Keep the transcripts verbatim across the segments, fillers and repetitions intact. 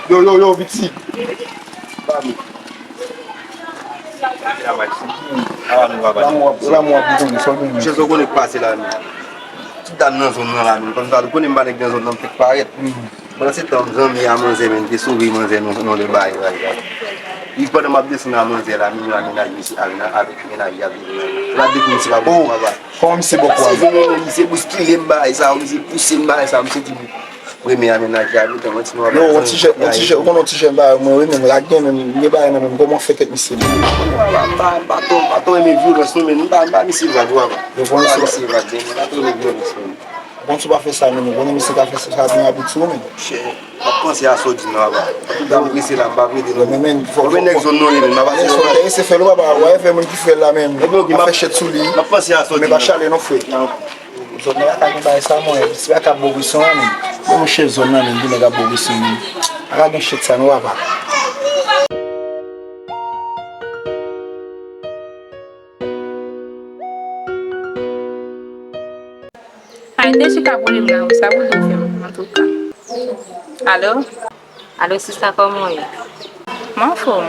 Yo, yo, yo, piti. Ba mi. Lanmou ap, lanmou ap di konn sa w gen. Chèz ou konnen k pase la, men. Ti dam nan zòn nan la, men. Kòm sa, ou konnen m pa nèg nan zòn nan, m fèk parèt. Pandan se tan, zanmi a manzè, men, te sove manzè nan, nan de bagay, bagay. Li pandan m ap desann a manzè la, men, la, mennaj misye al nan, avèk mennaj li ap vini. L ap dekouvri misye pa bon, papa. Kòman misye bòkò a? Misye vini, misye bouskile m, bagay sa, misye pouse m, bagay sa, misye di m, premye a mennaj la, metan yon ti nwa. Yo, yon ti jèn, yon ti jèn, ou konn yon ti jèn bagay, mwen, wi, men, lage, men, gen bagay nan men, kòman fè tèt misye li? Mwen pa, mwen pa, mwen pa twò, mwen pa twò renmen vyolans, non, men, mwen pa, mwen pa misye vag, wè, mwen pa misye vag, men, mwen pa twò renmen vyolans, men. Bon, si w pa fè sa, men, ou konnen misye ka fè sa, sa vin abitye w, men. Chè, m ap panse a sa w di m nan, papa. Tout tan m prese la, m pa prete non. Men, men, fò, fò, men nèg zòn nan, men, m ap pase yon bagay. Lè se fè l, papa, w a fè moun ki fè l la, men, ap fè chèt sou li. M ap panse a sa w di m nan. Men pa chale non, frè. Zòn nan pa ka gen bagay sa, mwen. Si pa ka bò presyon an, men. Men, monchè, zòn nan, men, gen nèg ap bò presyon, men. Pa ka gen chèt sa, non, papa. Ay, te chita pou li m la, sa pou li fè m, antouka. Alo? Alo, sista, kòman w ye? M anfòm.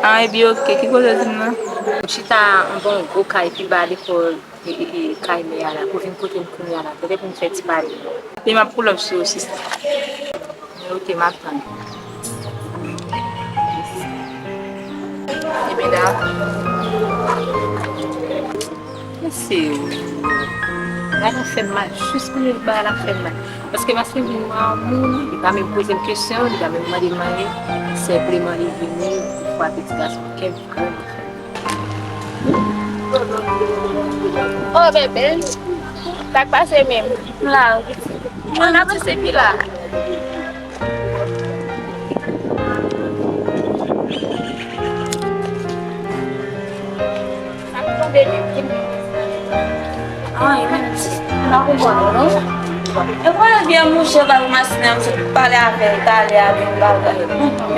An, epi oke, ki koze w di m nan? M chita anba yon gwo kay pi ba lekòl, e, e, e, kay mè a la, pou vin kote m kounye a la, petèt pou m fè ti pale. Epi m ap pull up sou ou, sista. Ok, m ap tann. Ebyen, dakò. Mesye, bagay la fè m mal, jis kounye a bagay la fè m mal. Paske Maslin vin wè yon moun, li pa menm poze m kesyon, li pa menm mande m anyen. Senpleman li vini, li frape ti gason kè m vrèman fè m mal. Oh, bebe, sa k pase menm? M la, wi. Mwen ap sezi la. Anyen, menm si m pa konprann ou non. E vwala byen mouche ba ou Maslin, m sot pale avè l talè a de bagay.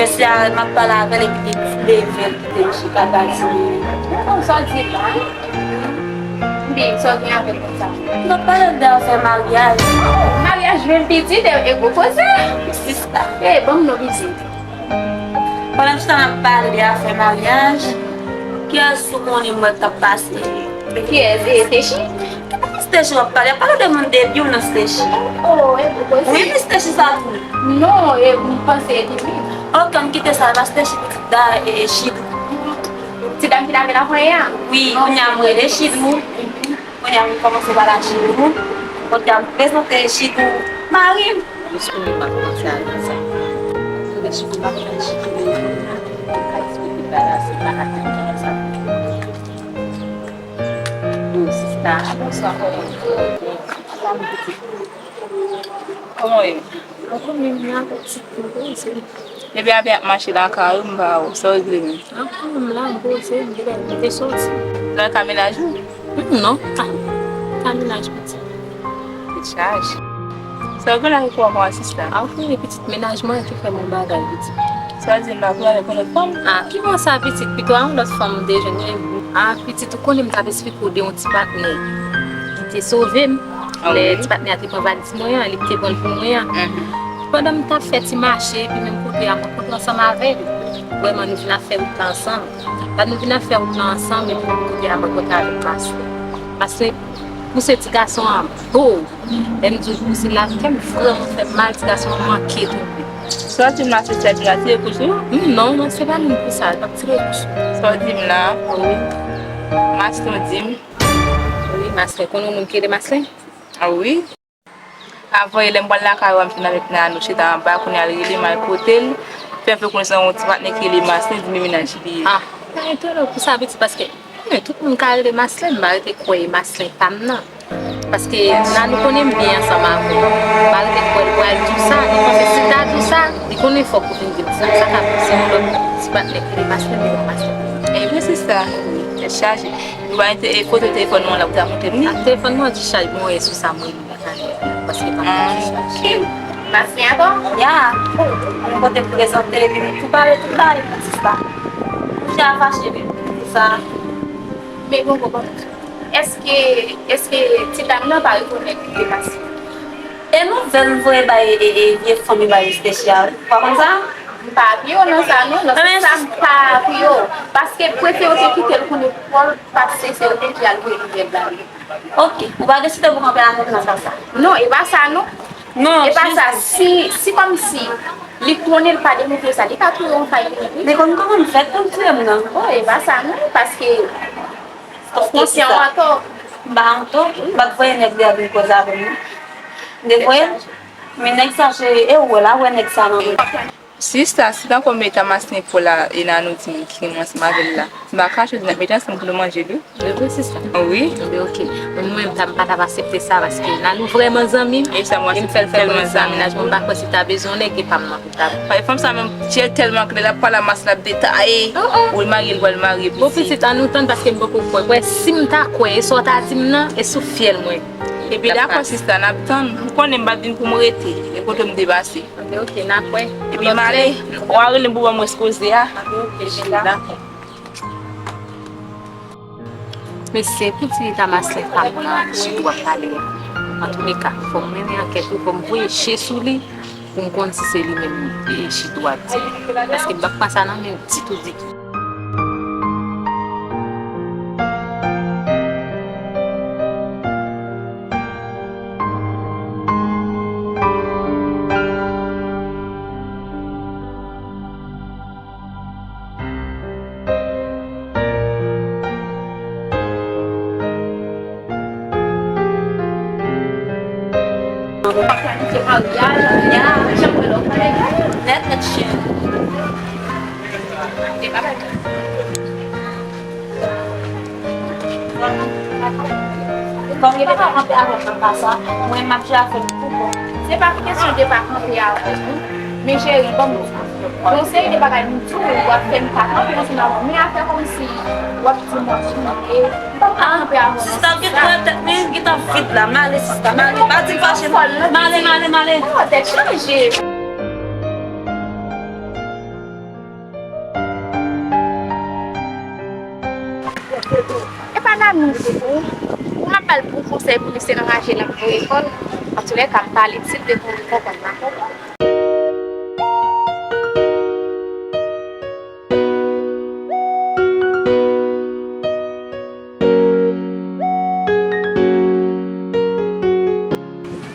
Mesye a, m ap pale avè l epi li leve l kite m chita ta di. Ou konn sa w di la? Byen, sa w gen avè l konsa? Nou pale de afè maryaj. Maryaj menm pitit e, e gwo koze. Sista. E, ban m non pitit. Pandan m chita n ap pale de afè maryaj, kiyès ou konnen m wè k t ap pase? Kiyès? E, Techi? E pa Miss Techi w ap pale, ap pale de moun depi w nan Miss Techi. Oh, e gwo koze. Wi, Miss Techi sa tou. Non, e, m panse e li menm. Ok, ann kite sa, Miss Techi pitit da, e, e, Chidou. Ti dam ki t avè l avanyè a? Wi, kounye a m rele Chidou. Kounye a m kòmanse pale ak Chidou. Kounye a m prezante Chidou mari m. Jis kounye a m ap panse a sa. Kote Chidou m ap fè Chidou kounye a, m ka eksplike bagay se pa atè konsa. Yo, sista. Bonswa, kòman w ye? Kòman w ye? Ankò menm la, ti koze. Depi apre ap mache lakay ou, m pa wè w. Sa w regle menm? Ankò menm la, m poze, m genlè m te soti. Nan ka mennaj ou? Hum, non, pa, pa mennaj pitit. Tèt chaje. Sa w gen la pou w asiste la? A, wi, pitit mennaj mwen ki fè m yon bagay, pitit. Sa w di m la pou w avèk yon lòt fanm? A, ki bò sa, pitit? Pito a yon lòt fanm m te jwenn, wi. A, pitit, ou konnen m t ap eksplike w de yon ti patnè ki te sove m. Lè ti patnè a te pran valiz mwen an, li te pran l pou mwen an. Pandan m t ap fè ti mache, epi menm kote a, m rankontre ansanm avè l. Vrèman, nou vin ap fè wout la ansanm. Lè nou vin ap fè wout la ansanm, epi menm kote a, m rankontre avèk Maslin. Maslin pouse ti gason an bo. Lè m di w pouse la, kè m vrèman fè m mal, ti gason an manke tonbe. Sa w di m la, se sèl ki atire kouch ou? Hum, non, non, se pa moun pou sa, l p ap tire kouch. Sa w di m la? Wi. Maslin di m. Wi, Maslin, konnen yon moun ki rele Maslin? A wi. Avan yè lè m pral lakay ou a, m fin avèk Nanou chita anba, kounye a l rele m al kote l. Fè m fè konesans yon ti patnè ki rele Maslin, di m e mennaj li ye. A, mwen etone w pou sa, pitit, paske konnen tout moun ka rele Maslin, m pa rete kwè e Maslin pa m nan. Paske Nanou konnen m byen ansanm avè l. M pa rete kwè l pral di w sa, li panse si l ta di w sa, li konnen fòk ou vin di m sa. Sa ka se yon lòt ti patnè ki rele Maslin, men non Maslin. Ebyen, se sa. Tèt chaje. Nou pa gen te-, e, foto telefòn nou an la pou ta montre m li? A, telefòn mwen an di chaj, bon, e sou sa mwen li la talè. Paske pa gen chaj. Maslin ankò? Ya. Mwen kote m prezante li, li tou pale tout bagay pou sista. Monchè a fache wi pou sa. Men bon, bon, bon. Èske, èske ti dam nan pa rekonèt li te Maslin? E nouvèl ou voye bay e, e, vye fanmi bay espesyal. Ou pa konn sa? M pa apiye w nan sa non, nan sans sa m pa apiye w. Paske prefere w te kite l konnen Pòl pase se ou te di al voye nouvèl ba li. Ok, ou pa deside pou kanpe avèk nan sa sa. Non, e pa sa non. Non, e pa sa. Si, si kòmsi li konnen l pa demontre sa, li ka touye yon fay li. Li konn kòman m fèt pou l touye m nan. Oh, e pa sa non, paske konsyan w atò. M pa antò, m pa t voye nèg li al vin koze avè m non. M te voye l, men nèg sa se, e ou wè la, wè nèg sa nan men. Sista, si tankou m met ansanm pou la, e Nanou di m ki renmen ansanm avè l la, m pa ka chwazi, n ap met ansanm pou nou manje li. Vre, vre, sista? Wi. Ebyen, ok. Men mwen menm, ta, m pa t ap aksepte sa, paske Nanou vrèman zanmi m. E sa, mwen, e m fè l fè konnen sa, mennaj mwen, m pa kwè si ta bezwen yon nèg, e pa m nan pou ta. Paske fanm sa menm, je l tèlman klè, l ap pale a mas, l ap detaye. Wi, l marye, l pral marye. Bon, pitit, ann nou tann, paske m poko kwè. Kwè, si m ta kwè, e sa w ta di m nan, e sou fyèl mwen. Epi dakò, sista, n ap tann. M konnen m pa t vin pou m rete. E kote m te pase. Ok, ok, n a kwè. Epi m ale, w a rele m pou ban m ekspoze a. Ok, ok, dakò. Mesye, pou ti Damas la pa m nan, Chito ap pale a. Antouleka, fò m mennen ankèt wi, fò m voye je sou li, pou m konn si se li menm, e, Chito ap di. Paske m p ap pran sa nan men l ditou, ditou. Nèt, nèt, cheri. Kòm li pa ka kanpe avè m nan ka sa, mwen m ap jere afè m pou kò m. Se pa kesyon de pa kanpe avè m non. Men cheri, ban m di w. Gon seri de bagay m di w, w ap fè m pa kanpe ansanm avè w. Men afè kòmsi w ap di m w ap soumete, m p ap ka kanpe avè w nan sans sa. Sista, w gentan wè tèt mwen gentan vid la. M ale, sista, m ale. Pa di m fache non. M ale, m ale, m ale. Oh, tèt chanje. E pa Nanou vre pou ou. Ou m ap ba l bon konsèy pou li se anraje l ap voye kò l. Antouleka, m pale, si l te voye kò l, m pa konprann.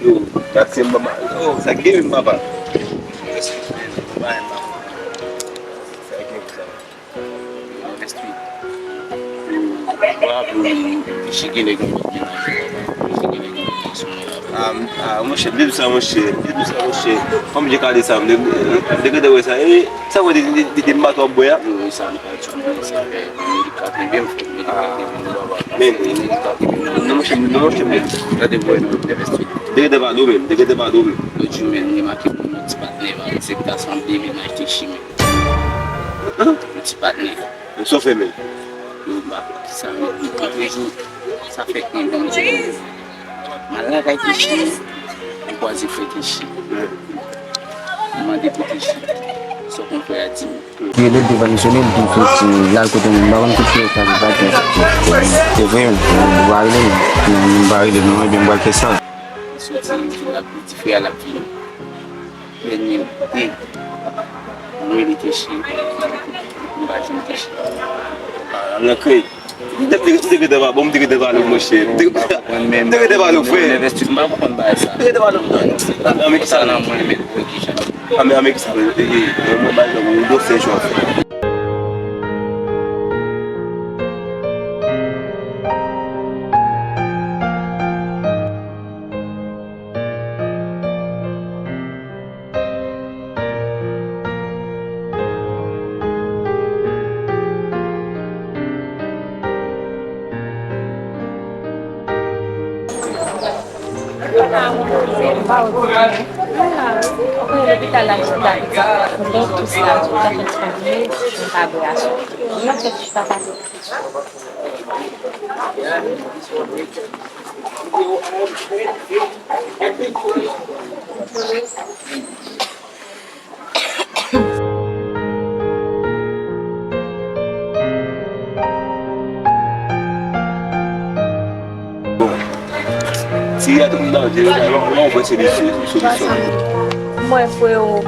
Yo, taksi m papa. Yo, sa k gen menm papa? Sa k gen pou sa? Yo, Westwood. Yo, w ap raple w, m te cheke nèg yon lòt menaj, papa. M te cheke nèg yon lòt sou mwen la. Ah, m- ah, monchè, m te di w sa, monchè. M te di w sa, monchè. Kòm jan w gade sa, m te, m te gentan wè sa. E, sa w wè de, de, de, de mato w ap bwè a? Wi, wi, sa m pa di w, sa fè, m te ka kenbe m, m te ka kenbe m, papa. Men, m te ka kenbe m. Non, monchè, non, monchè, men. Gade bwè nou, m te vesti. M te gentan pale w menm, m te gentan pale w menm. Lòt jou, men, m remake pou yon ti patnè, papa. Se ta sanble menaj te chimè. Yon ti patnè. Sa w fè menm? Yo, m pa konn kisa, men, antre jou, sa fè krenn ban m di, m al lakay Kechi, m kwaze frè Kechi. M mande pou Kechi. Sa konfrè a di m. Rele l, te pa misyonnen, l di Kechi, l al kote moun, m pa konn kote frè sa, li pa gen. Se vre, m pa rele l, non, m pa rele l, non, ebyen, m pral fè sa. Li soti, li di l ap, li di frè a l ap vini. Dènye de, mwen li te chire. M pa janm te chire. Ah, nan krèy. M te, m te, m te gentan pa, bon, m te gentan pale w, monchè. M te, m te gentan pale w, frè. M pa konprann bagay sa. M te gentan pale w. An, an, men ki sa? Sa nan mwen, men, ki jan? Ah, men, an, men ki sa? E, e, mwen, mwen, mwen, mwen, mwen, mwen, mwen, Bon. Si y a tout moun nan dye, yon bon se de solisyon. Mwen, freo,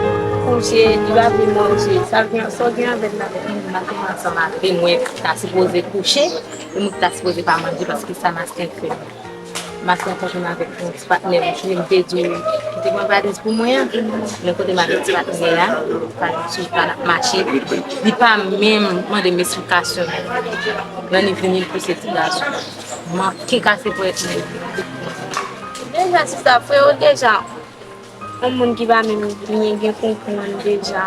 kouje, li pa vle manje. Sa l gen, sa w gen avè l la? Mwen te ansanm avè l, mwen ta sipoze kouche, e mwen ta sipoze pa manje paske sa masten fè. Maten an kontre m avèk yon ti patnè m, m te di w, m te pran valiz pou mwen an. Men kote m avèk ti patnè a, valiz sou pa n ap mache. Li pa menm mande m esplikasyon. Lè li vini, li pouse ti gason. Manke kase pwèt mwen. Deja, sista, freo, deja, yon moun ki pa menm byen gen konprann deja.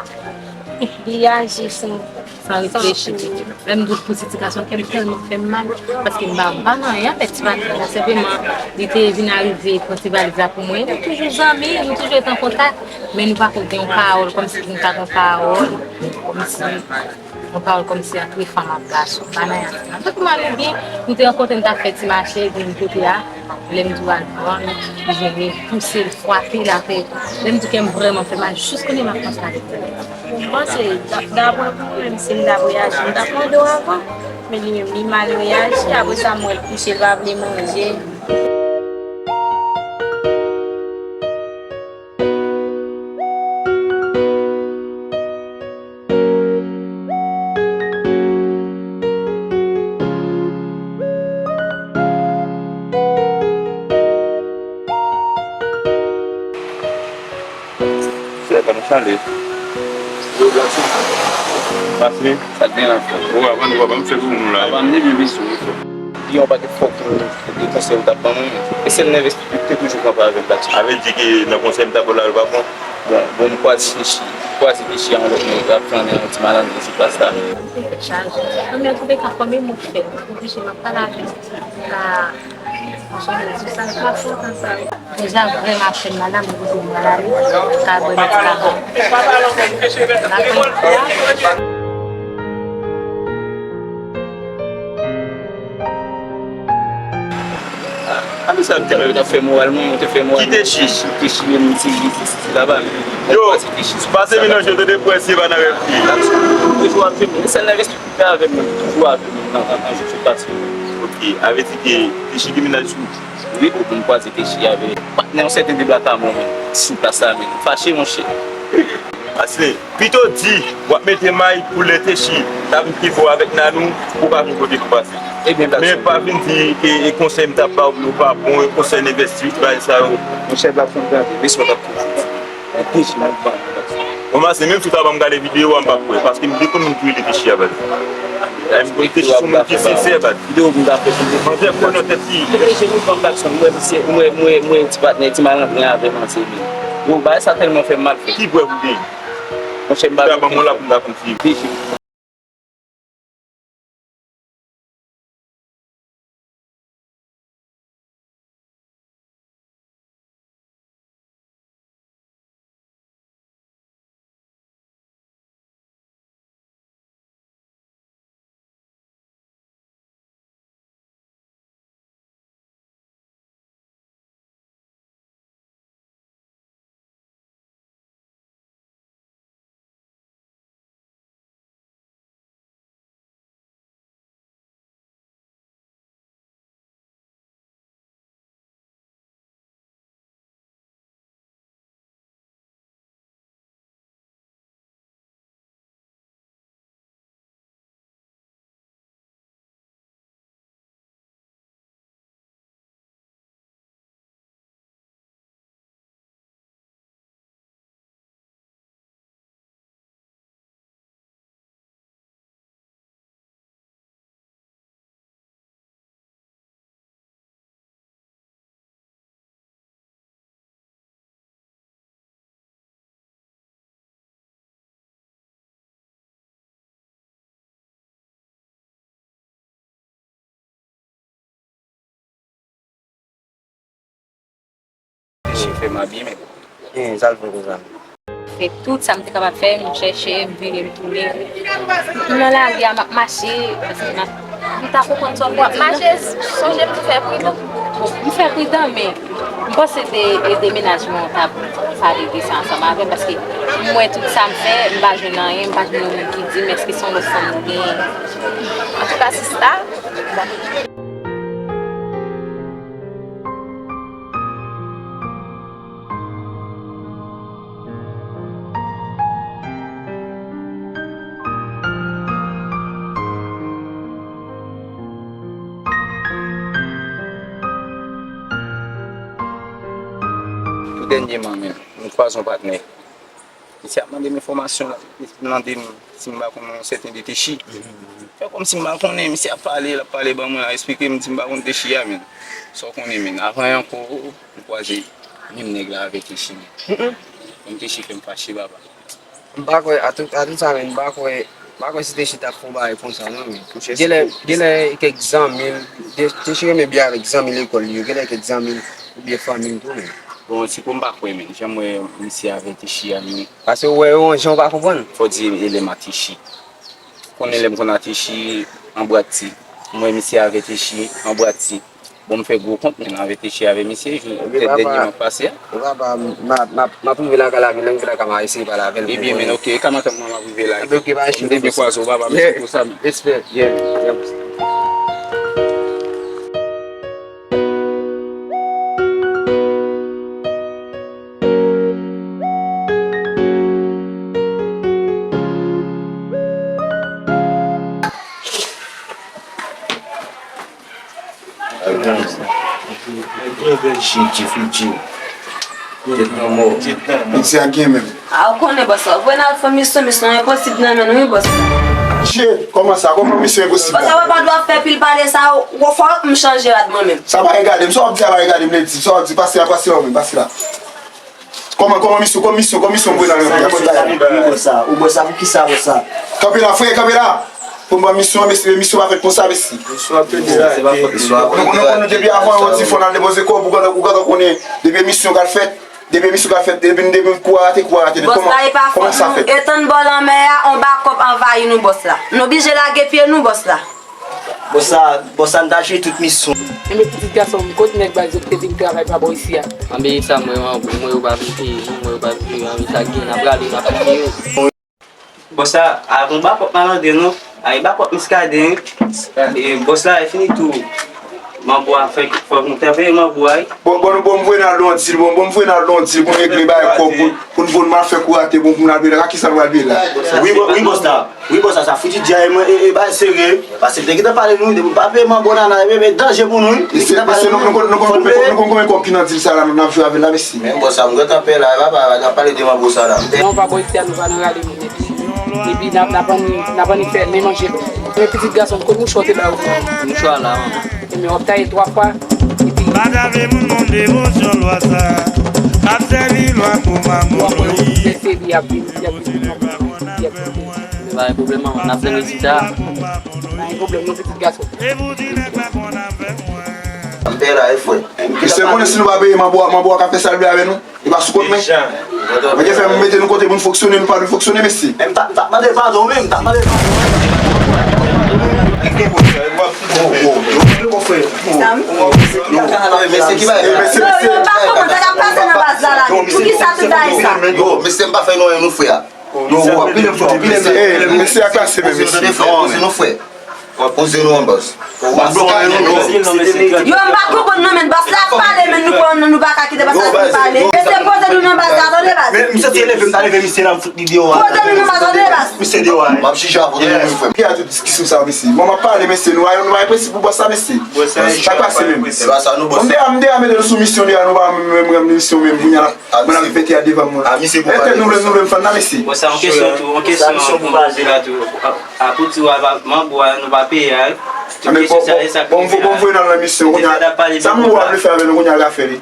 Li aji san, san reflechi. Lè m di w pou ti ti gason, kè m tèlman fè m mal, paske m pa, m pa nan anyen avèk ti patnè la. Senpleman, li te vin arive pran ti valiz la pou mwen. Nou toujou zanmi, nou toujou ret an kontak, men nou pa ko gen yon pawòl, kòmsi nou ka gen yon pawòl, kòmsi yon pawòl kòmsi ant fanm ak gason. M pa nan anyen avèk li. Anfèt, m al byen, nou te rankontre, nou t ap fè ti mache, epi nou kote a, lè m di w al pran l, li vini pouse l, frape l atè. Lè m di w kè m vrèman fè mal, jis kounye a m ap panse avèk li. Bon, se, d-, daprè pou mwen menm, si m t ap reyaji, m t ap mande w avan. Men li menm, li mal reyaji. Apre sa, m wè l kouche, l pa vle manje. Frè, pa nou chale. Yo, Blackson. Pase. Sa k gen la, frè? Ou avan, ou avan, m fè pou nou la. Avan, m depi vin sou ou, frè. Gen yon pakèt fòk de konsèy ou t ap ban mwen. E sèl nan envestitis te toujou kanpe avè m, Blackson. Sa vle di ke nan konsèy m t ap ba w la, yo pa bon? Bon, bon, m kwaze Kechi, m kwaze Kechi a yon lòt nèg ap flannen yon ti malandren sou plas la. Tèt chaje. Nan men, antouka, kòm e mwen k fè, m oblije m ap pale avè l. Ka, monchè, Jezi, sa pa fòt an sa. Deja vrèman ap fè m mal la, m oblije m pral ale. Ka bwè medikaman. N ap pran. A, a, men sa, yo t ap fè moral mwen, yo te fè moral mwen. Ki Kechi? Kechi, Kechi, menm, se, se, se, se laba, men. Yo, pase menaj yo, tande, pou wè si e pa nan rèv li ye. Toujou avè mwen, sèl nan rèspè avè mwen, toujou avè mwen, nan, nan, nan, jou sou pase. Ok, a vle di ke Kechi gen menaj sou ou? Wi, pou m kwaze Kechi avè patnè yon sèten de Black Amor, men, sou plas la, men, fache, monchè. Asle. Pito di, w ap mete may pou lè Kechi t ap vin kenbe w avèk Nanou, ou pa gen kote pou pase. Ebyen, men pa vin di ke e konsèy m t ap ba w yo pa bon, e konsèy n envesti, bagay sa yo. Monchè Blackson, gade, respè w t ap toujou di. E Kechi m ap ban. Bon, Maslen, menm si w ta ban m gade videyo a, m p ap kwè, paske m dekonn moun ki rele Kechi a, baz. M konn Kechi se yon moun ki sensè, baz. Videyo pou m ta fè pou li. Manzè pran nan tèt li. Kechi m ban Blackson, m wè misye, m wè, m wè, m wè ti patnè, ti malandren avè m ansanm. Yo, bagay sa tèlman fè m mal, frè. Ki prèv ou genyen? Monchè, m pa gen okenn prèv. Ou ta ban mwen la pou m ta konfime. Depi. Chèche fè m abime. Gen, sa l fè konsa. Fè tout sa m te kapab fè, m chèche, m vire, m tounen. M nan lari a, m ap mache, paske m ap, m ta konprann sa w ap di. W ap mache, sonje pou fè pridan. Bon, m fè pridan, men m panse de, e de menaj mwen t ap pale de sa ansanm avè m, paske m wè tout sa m fè, m pa jwenn anyen, m pa jwenn yon moun ki di m èske se yon lòt fanm ou genyen. Antouka, sista, bon. Dènyèman menm, m kwaze yon patnè. Misye ap mande m enfòmasyon, l ap mande m si m pa konn yon sèten Detechi. Fè kòmsi m pa konnen, misye ap pale, l ap pale ban mwen, l ap esplike m, di m pa konn Techi a, men. Sa w konnen, men. Avan ankò, m kwaze menm nèg la avè Techi, men. Menm Techi fè m fache, papa. M pa kwè, a tout, a tout sa, men, m pa kwè, m pa kwè si Techi t ap fè yon bagay konsa, non, men. Genlè, genlè kèk zanmi l, Te-, Techi renmen byen avèk zanmi lekòl li yo, genlè kèk zanmi l oubyen fanmi l tou, men. Bon, si pou m pa kwè, men, jan m wè misye avè Techi a, men. Paske w wè yo, yon jan w pa konprann. Fò w di elèm a Techi. Konnen lè m konn a Techi an bwati. M wè misye avè Techi an bwati. Bon, m fè gwo kont, men, avè Techi avè misye, jou, tèt dènye mwa k pase a. Ebyen, papa, m ap, m ap, m ap rive lakay la, men lè m rive lakay, m a eseye pale avè l pou konnen. Ebyen, men, oke, e ka matant mwen m ap rive la. Ebyen, oke, pa gen strès. M te byen kwaze w, papa, mèsi pou sa. Respè. Yeah, yeah. Fidji, Fidji. Tèt nan mò. Tèt nan mò. Misye a gen menm. A, ou konnen, bòs la. Ou vle n al fè misyon, misyon enposib nan men nou, wi, bòs la. Shit, kòman sa? Kòman misyon enposib la? Bòs la, ou pa dwe ap fè pil pale sa, ou, ou fò m chanje rad mwen menm. Sa pa regade m, sa w ap di a pa regade m, Lady. Sa w ap di, pase la, pase la, ou menm, pase la. Kòman, kòman misyon, kòman misyon, kòman misyon pou nan yon bagay? Ou bò sa, ou bò sa, pou ki sa bò sa? Kanpe la, frè, kanpe la! Pou m ban misyon, mesye, misyon pa fèt konsa, mesye. Misyon ap fèt la. Nou, nou konnen depi avan, yo di fò n al depoze kòb, ou gentan, ou gentan konnen, depi emisyon k al fèt, depi emisyon k al fèt, depi, depi kou a rate, kou a rate, depi kòman, kòman sa fèt? Bòs la, e pa fòt nou, e tann bò lanmè a, on bakòp anvayi nou, bòs la. Nou oblije lage pye nou, bòs la. Bòs la, bòs la, n ta jwe tout misyon. Enben pitit gason m, kot nèg baz yo ki te vin travay pa bò isi a? Anben sa m wè, mwen, mwen yo pa vin peye non, mwen yo pa vin peye, anben sa k gen, n a prale, n a peye yo. Bòs la, a gon bakòp malandren non, a e bakòp Miskaden, e bòs la, e fini tou. Manbo a fè, fòk nou te peye manbo a, wi. Bon, bon, bon, m voye n al Londil, bon, bon, m voye n al Londil pou n regle bagay kòb, pou, pou n, pou n mal fè kou rate, bon, pou n al peye la. Ak kisa nou pral peye la? Wi, bò-, wi, bòs la. Wi, bòs la, sa fouti djay, mwen, e, e, bagay serye. Paske m te gentan pale nou, depi w pa peye manbo nana, e, e, danje pou nou, wi. Mesye, mesye, nou, nou konn, nou konn konbyen kòb, nou konn konbyen kòb ki nan dil sa la, nou, n ap jwe avè l la, mesye. Men bòs sa, m gentan pè la, e papa, n ap pale de manbo sa la. Non, pa bò isi a, nou pa nan rale moun, epi, epi n ap, n ap annik, n ap annik fè men manje lòt. Men pitit gason m, kot mouchwa w te ba yo? Mouchwa la, manman. Ebyen, w ap taye twa fwa, epi. Pa ta vle moun moun devosyon lwa sa, ap sèvi lwa pou mamon li. Mesye li ap vin, li ap vin, li ap vin, li ap vin. Men pa gen pwoblèm, manman, n ap tann rezilta a. Pa gen pwoblèm, non, pitit gason. Anpè la, e frè. Misye konnen si nou pa peye manbo a, manbo a ka fè sa l vle avè nou. Li pa sou kont mwen. Mwen te fè m mete nou kote pou n fonksyone, nou pa vle fonksyone, mesye. Men m t ap, m t ap mande l padon, wi, m t ap mande l padon. Mesye, ki bagay? Mesye, mesye. Yo, yo, m pa konprann sa k ap pase nan baz la la. Poukisa tout bagay sa? Yo, mesye, m pa fè nou anyen, nou frè a. Yo, w ap pile m fò, pile m. Mesye a klase menm, mesye. Poze nou, frè. Poze nou an baz. Yo, m pa konprann non, men baz la ap pale, men nou pa, nou pa ka kite baz la fin pale. Mesye, poze nou nan baz la, tande baz. Men misye te leve, m ta leve misye la, m fout li deyò a. Poze nou nan baz, tande baz. Misye deyò a. M ap jije a, poze nou, frè. Ki a tout diskisyon sa, mesye? Bon, m ap pale, mesye, nou a, nou a prensip pou baz la, mesye. Sa pase menm. Se pa sa nou, bòs. M deja, m deja mete nou sou misyon, deja nou pa menm, menm, menm misyon menm, kounye a la. Mwen ap fete a devan mwen. A, misye pou pale. Èske nou vle, nou vle m fann la, mesye? Bon, sa yon kesyon tou, yon kesyon. Sa misyon pou baze la tou. A, a, pou ti wa, manbo a, nou pa peye a, wi. Tout kesyon sa, e sa k rive la. Bon, bon, bon, voye nan misyon, kounye a. Sa manbo a vle fè avè nou, kounye a, l ka fè li.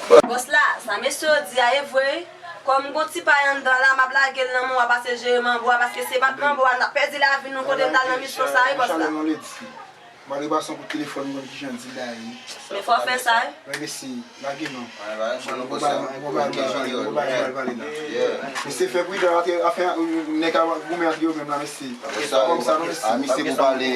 Bòs la, sa mesye yo di a, e vre, wi. Kòm gon ti pay anndan la, m ap lage l nan men w a, pase jere manbo a, paske se pa t manbo a, n ap pèdi lavi nou kote n t al nan misyon sa, wi, bòs la. Mwen ale pase yon kout telefòn, mwen ki jan di la ye. Men fò w fè sa, wi. Mwen mesye, lage non. Mwen ba, mwen ba, mwen ba, mwen ba, mwen ba, mwen ba, mwen ba. Mesye fè pridan, antre, anfen, nèg a goumen antre yo menm la, mesye. Fè kòm sa non, mesye. A, misye pou pale.